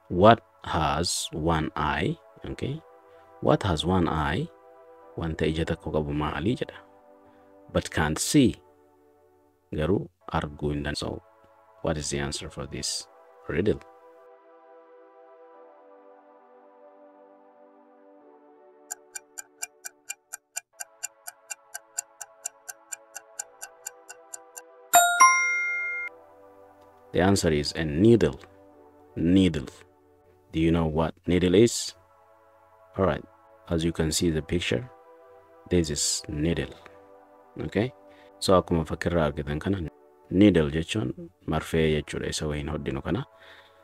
What has one eye? Okay. What has one eye? Wanta ija tokko qabu maali jedha. But can't see. Garuu arguu hin danda'u. So, what is the answer for this riddle? The answer is a needle. Needle. Do you know what needle is? All right. As you can see the picture, this is needle. Okay. So akkuma fakkirraa argitan kana needle jechuun marfee jechuudha isa wayiin hodhinu kana.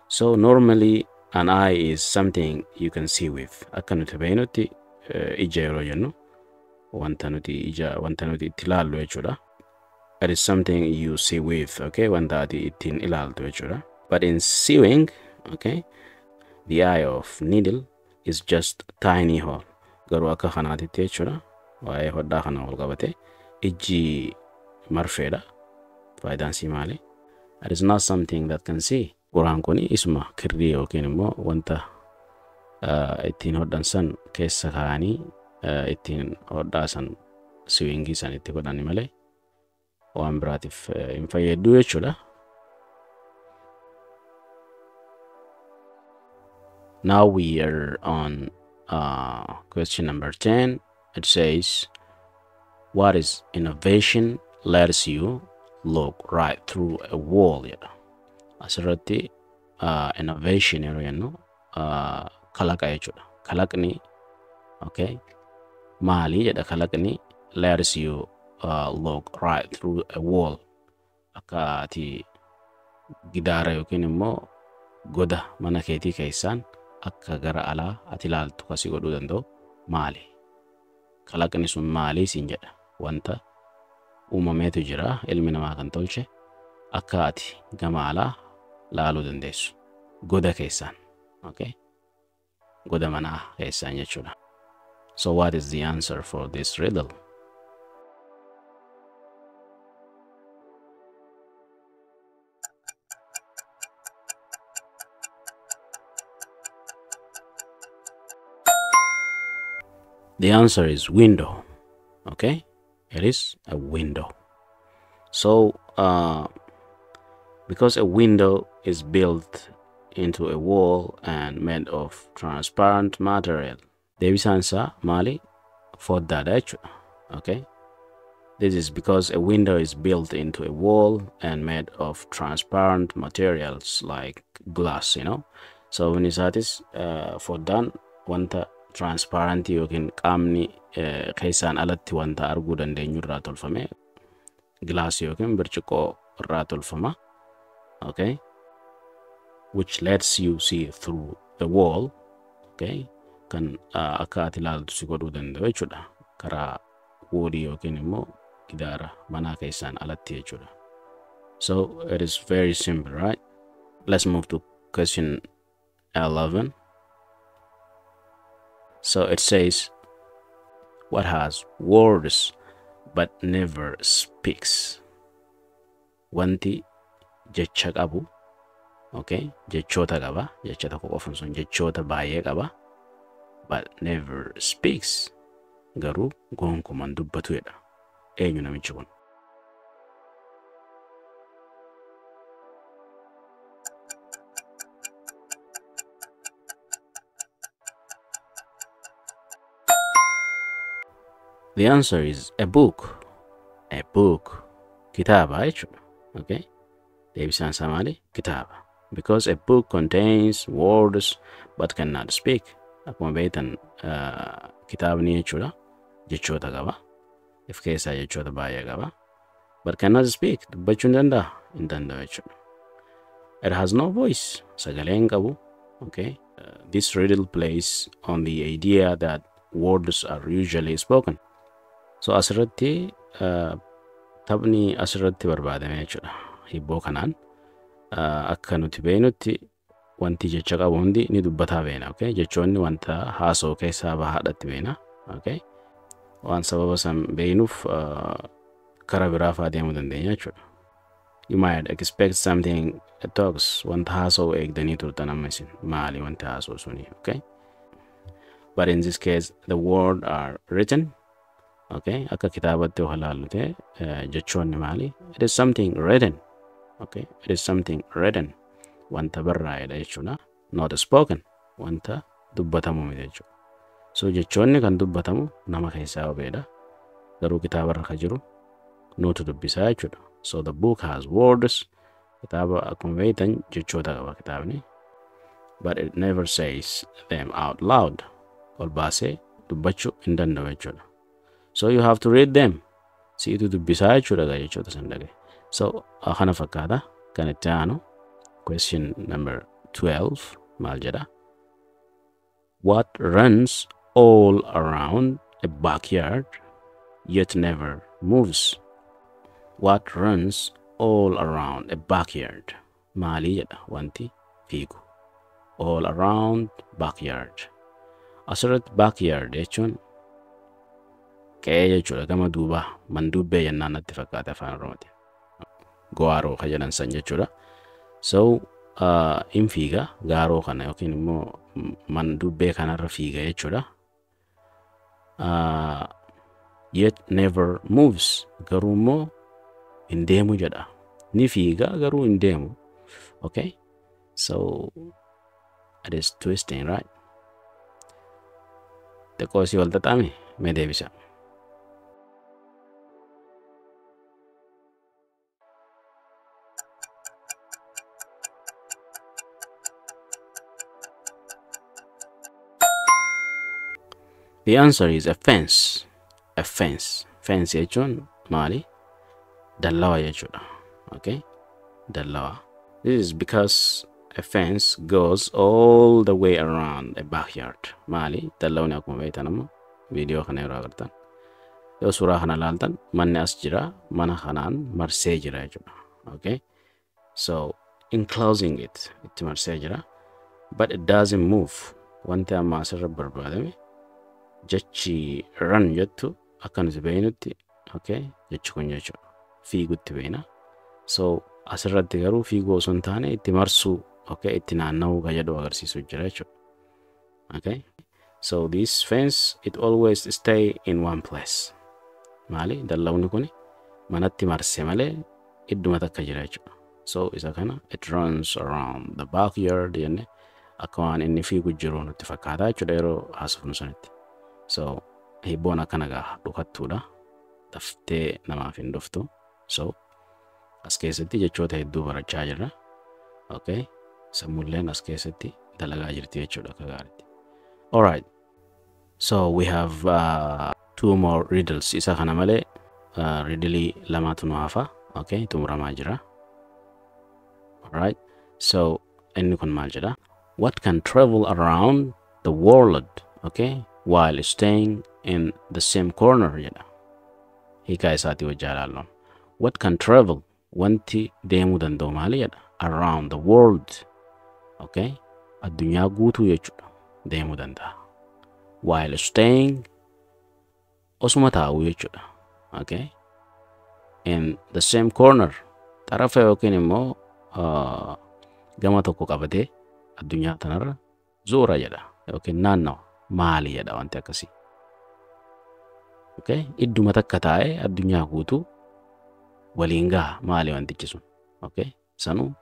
So normally an eye is something you can see with. Akka nuti beeknutti ija yeroo jennu wanta nuti ija wanta nuti itti ilaallu jechuudha. It is something you see with, okay? Wanta ati ittiin ilaaltu jechuudha. But in sewing, okay, the eye of needle is just tiny hole. Garuu akka kanaatitti jechuudha. Waa'ee hodhaa kana wal qabate ijji marfeedha. Faayidaan isii maali? It is not something that can see. Qoraan kun isuma kirrii yookiin immoo wanta ittiin hodhan san keessa kaa'anii ittiin hodhaa san siwingii san itti godhani malee waan biraatiif hin fayyaddu jechuudha. Now we are on question number 10. It says, what is innovation lets you look right through a wall jedha. Asirratti innovation yeroo jennu kalaqa jechuudha. Kalaqni, okay, maali jedha kalaqni lets you look right through a wall. Akka ati gidaara yookiin immoo goda mana keetii keessaan akka gara alaa ati ilaaltu kasii godhuu danda'u maali? Kalaqni sun maali siin jedha. Wanta uumameetu jira ilmi namaa kan tolche akka ati gama alaa laaluu dandeessu. Goda keessaan. Okay? Goda manaa keessaan jechuudha. So what is the answer for this riddle? The answer is window. Okay? It is a window. So, because a window is built into a wall and made of transparent material. Deebisaan isaa maali? Foddaadha jechuudha. Okay? This is because a window is built into a wall and made of transparent materials like glass, you know. Sababni isaatis foddaan wanta transparent yookiin qaamni keessaan alatti wanta arguu dandeenyu irraa tolfame glass yookiin birciqoo irraa tolfama. Okay? Which lets you see through the wall. Okay? Kan akka ati ilaaltu si godhuu danda'u jechuudha. Karaa woodii yookiin immoo gidaara manaa keessaan alatti jechuudha. So it is very simple, right? Let's move to question 11. So it says, what has words but never speaks? Wanti jecha qabu, okay? Jechoota qaba, jecha tokko qofan sun jechoota baay'ee qaba, but never speaks. Garuu gonkumaan dubbatu jedha. Eenyu namichi kun? The answer is a book. A book. Kitaaba jechuudha. Okay? Deebisaan isaa maali? Kitaaba. Because a book contains words but cannot speak. Akkuma beektan kitaabni jechuudha jechoota qaba. If keessaa jechoota baay'ee qaba. But cannot speak. Dubbachuu hin danda'a? Hin danda'u jechuudha. It has no voice. Sagalee hin qabu. Okay? This riddle plays on the idea that words are usually spoken. So asirratti taphni asirratti barbaadame jechuudha. Hibboo kanaan akka nuti beeknutti wanti jecha qabu hundi ni dubbataa beena. Okay? Jechoonni wanta haasoo keessaa bahaadhatti beena. Okay? Waan sababa san beeknuuf karaa biraa fa'aa deemuu dandeenya jechuudha. You might expect something that talks. Wanta haasa'u eegdanii turtan amma isin maali wanti haasa'u suni, okay? But in this case the word are written, okay? Akka kitaabatti yoo ilaallu ta'e jechoonni maali? It is something written, okay? It is something written. Wanta barraa'edha jechuudha. Not spoken. Wanta dubbatamu miti jechuudha. So jechoonni kan dubbatamu nama keessaa obeedha. Garuu kitaabarra ka jiru nuutu dubbisaa jechuudha. So the book has words. Kitaaba akkuma beektan jechoota qaba kitaabni. But it never says them out loud. Ol baasee dubbachuu hin danda'u jechuudha. So you have to read them. Siitu dubbisaa jechuudha jechoota san dhagaye. So kana fakkaata kan itti aanu question number 12 maal jedha? What runs all around a backyard yet never moves? What runs all around a backyard? Maali jedha wanti fiigu. All around backyard. Asirratti backyard jechuun qe'ee jechuudha. Gama duubaa manduubbee jennaan natti fakkaata afaan Oromootiin. Go'aaroo ka jedhan san jechuudha. So in fiiga gaaroo kana yookiin immoo manduubbee kanarra fiiga jechuudha. Yet never moves, garuu immoo hin deemu jedha. Ni fiiga garuu hin deemu. Okay, so it is twisting, right? Xiqqoo isii wal xaxaame mee deebisa. The answer is a fence. A fence. Fence jechuun maali? Dallawa jechuudha. Okay? Dallawa. This is because a fence goes all the way around a backyard. Maali? Dallawni akkuma beektan amma viidiyoo kana yeroo agartan. Yoo suuraa kana ilaaltan manni as jira, mana kanaan marsee jira jechuudha. Okay? So enclosing it, itti marsee jira. But it doesn't move. Wanti amma asirra barbaadame jechi run jettu akka nuti beeknutti, okay, jechi kun jechuudha. Fiigutti beekna. So asirratti garuu fiiguu osoo hin taane itti marsuu, okay, itti naanna'uu kan jedhu agarsiisu jira jechuudha. Okay? So this fence, it always stay in one place. Maali? Dallawni kun manatti marse malee idduma takka jira jechuudha. So isa kana it runs around the backyard jenne akka waan inni fiigu jiru nutti fakkaata jechuudha yeroo haasofnu sanitti. So hibboon akkana gaa dhukattuudha. Daftee namaaf hin dhuftu. So as keessatti jechoota hedduu barachaa jirra. Okay? Sammuulleen as keessatti dalagaa jirti jechuudha akka gaariitti. Alright. So we have two more riddles. Isa kana malee riddlii lamaatu nu hafa. Okay? Xumuramaa jira. Alright. So inni kun maal jedha? What can travel around the world, okay, while staying in the same corner jedha. Hiikaa isaatii wajjin ilaallu. What can travel, wanti deemuu danda'u maali jedha? Around the world, okay, addunyaa guutuu jechuudha deemuu danda'a. While staying, osuma taa'uu jechuudha. Okay, in the same corner, xarafa yookiin immoo gama tokko qabatee addunyaa tanarra zoora jedha yookiin naannawa maali jedha wanti akkasii. Okay, idduma takka taa'ee addunyaa guutuu waliin gaha maali wantichi sun. Okay, sanuu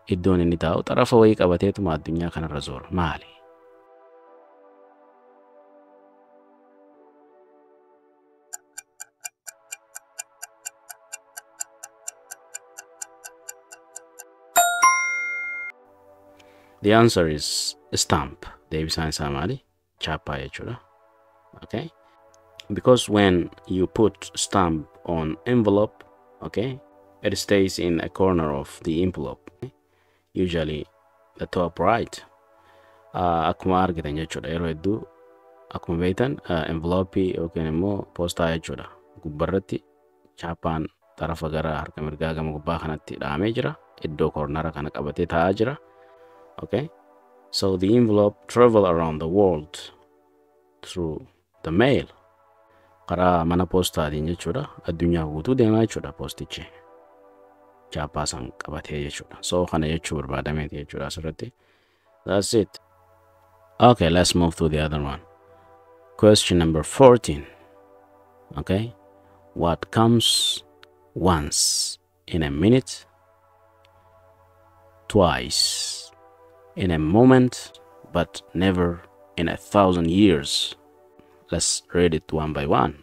iddoon inni taa'u xarafa wayii qabateetuma addunyaa kanarra zoora maali? The answer is stamp. Deebisaan isaa maali? Chaappaa jechuudha. Okay? Because when you put stamp on envelope, okay, it stays in a corner of the envelope, usually the top right. Akkuma argitan jechuudha yeroo hedduu akkuma beektan envelope yookiin immoo poostaa jechuudha. Gubbarratti chaappaan xarafa gara harka mirgaa gama gubbaa kanatti dhahamee jira. Iddoo koornara kana qabatee taa'aa jira. Okay, so the envelope travel around the world through the mail. Karaa mana poostaatiin jechuudha. Addunyaa guutuu deemaa jechuudha poostichi. Chaappaa san qabatee jechuudha. So kana jechuu barbaadameeti jechuudha asirratti. That's it. Okay, let's move to the other one. Question number 14. Okay. What comes once in a minute, twice in a moment, but never in 1,000 years? Let's read it one by one.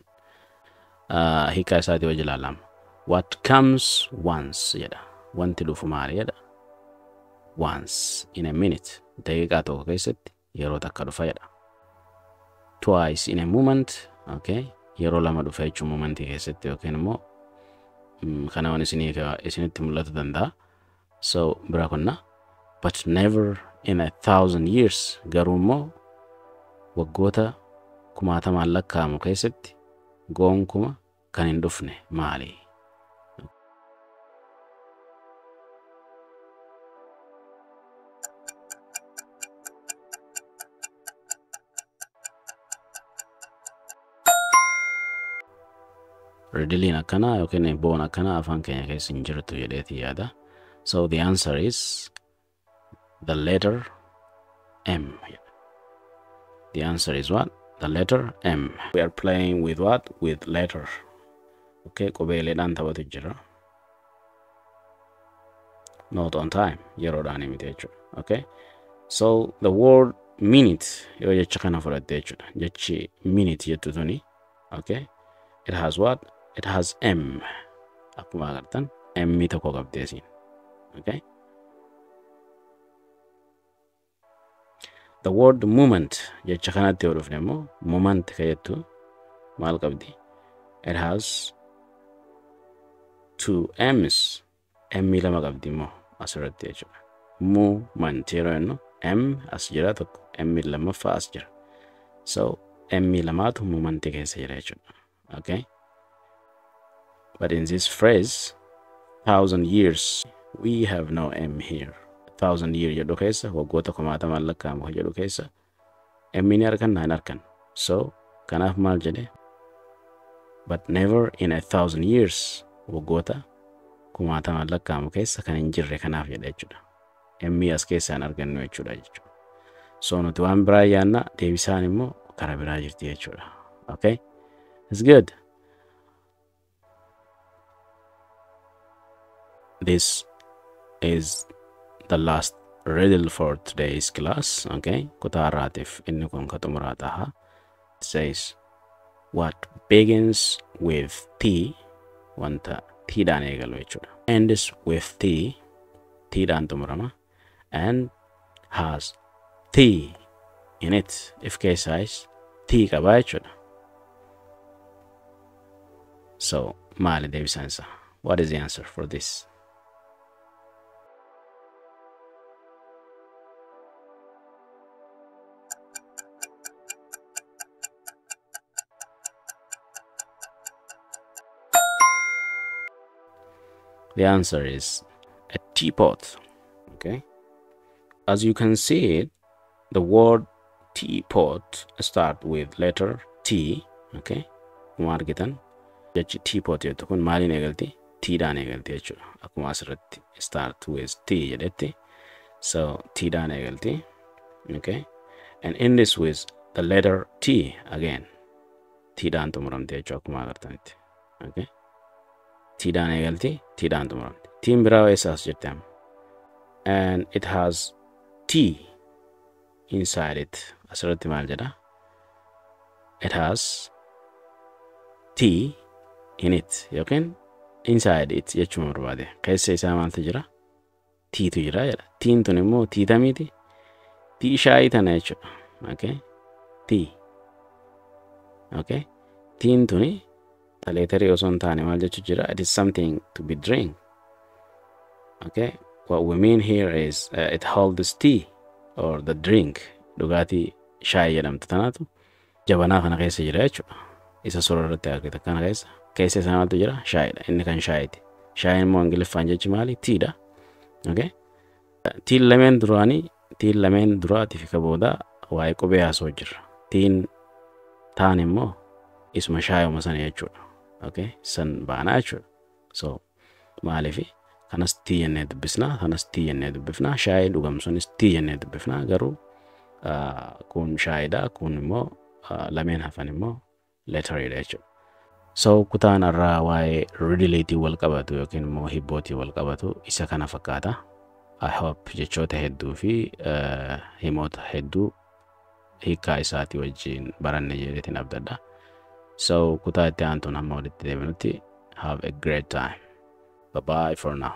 Hiika isaatii wajji ilaalama. What comes once jedha. Wanti dhufu maali jedha. Once in a minute. Daqiiqaa tokko keessatti yeroo takka dhufa jedha. Twice in a moment. Okay. Yeroo lama dhufa jechuun momentii keessatti yookiin immoo kana waan isinitti mul'atu danda'a. So bira kunna. But never in 1,000 years. Garuu immoo waggoota kumaatamaan lakkaa'amu keessatti goonkuma kan hin dhufne maali? Riddleiin akkanaa yookiin boon akkanaa afaan keenya keessa hin jirtu jedheeti yaada. So the answer is the letter M. The answer is what? The letter M. We are playing with what? With letter. Okay, qubeeleedhaan taphatu jira. Not on time. Yeroodhaan miti jechuudha. Okay. So the word minute yoo jecha kana fudhatte jechuudha. Jechi minute jettu tuni. Okay. It has what? It has M. Akkuma agartan M tokko qabdi asiin. Okay. The word moment jecha kanatti yoo dhufne immoo moment ka jettu maal qabdi? It has two M's. M lama qabdi immoo asirratti jechuudha. Moment yeroo jennu M as jira tokko, M lammaffaa as jira. So M lamaatu moment keessa jira jechuudha. Okay. But in this phrase, 1,000 years, we have no M here. 1,000 year jedhu keessa waggoota kumaatamaan lakkaa'amu jedhu keessa M ni arganna hin argan. So kanaaf maal jedhe? But never in 1,000 years waggoota kumaatamaan lakkaa'amu keessa kan hin jirre kanaaf jedhe jechuudha. M as keessaa hin argannu jechuudha. So nuti waan biraa yaanna deebisaan immoo karaa biraa jirti jechuudha. Okay? It's good. This is the last riddle for today's class. Okay, kutaa har'aatiif inni kun ka xumuraa taha. It says what begins with T, wanta T dhaan eegalu jechuudha. Ends with T, T dhaan xumurama, and has T in it. If keessaayis T qaba jechuudha. So maali deebisaan isaa? What is the answer for this? The answer is a teapot. Okay. As you can see it, the word teapot start with letter T. Okay. Akkuma argitan jechi teapot jettu kun maaliin eegalti? T dhaan eegalti jechuudha. Akkuma asirratti start with T jedhetti. So T dhaan eegalti. Okay. And end this with the letter T again. T dhaan xumuramti jechuudha akkuma agartanitti. Okay. T dhaan eegalti, T dhaan xumuramti. Tiin biraa eessa as jirti amma? And it has T inside it. Asirratti maal jedha? It has T in it yookiin inside it jechuun barbaade. Keessa isaa maaltu jira? Tiitu jira jedha. Tiin tun immoo tiitamiiti. Tii shaayii tana jechuudha. Okay. T. Okay. Tiin tuni leetarii osoo hin taane maal jechuu jira? It is something to be drink. Okay. What we mean here is it holds tea or the drink. Dhugaatii shaayii jedhamtu tanaatu jabanaa kana keessa jira jechuudha. Isa suura irratti argita kana keessa. Keessa isaa maaltu jira? Shaayiidha. Inni kan shaayiiti. Shaayiin immoo Ingiliffaan jechi maali? Tiidha. Okay. Tiin lameen duraanii, tiin lameen duraatii fi ka boodaa waa'ee qubee haasoo jirra. Tiin taan immoo isuma shaayuma sana jechuudha. Okay. San baanaa jechuudha. So maaliifi Kanas tea jennee dubbisna, kanas tii jennee dubbifna. Shaayii dhugamu sunis tea jennee dubbifna. Garuu kun shaayiidha, kun immoo lameen hafan immoo letteriidha jechuudha. So kutaan irraa waa'ee riddleiitiin wal qabatu yookiin immoo hibbootiin wal qabatu isa kana fakkaata. I hope jechoota hedduu fi himoota hedduu hiikkaa isaatii wajjin baranne jedheetiin abdadha. So kutaa itti aantuun hamma walitti deebinutti, have a great time. Bye bye for now.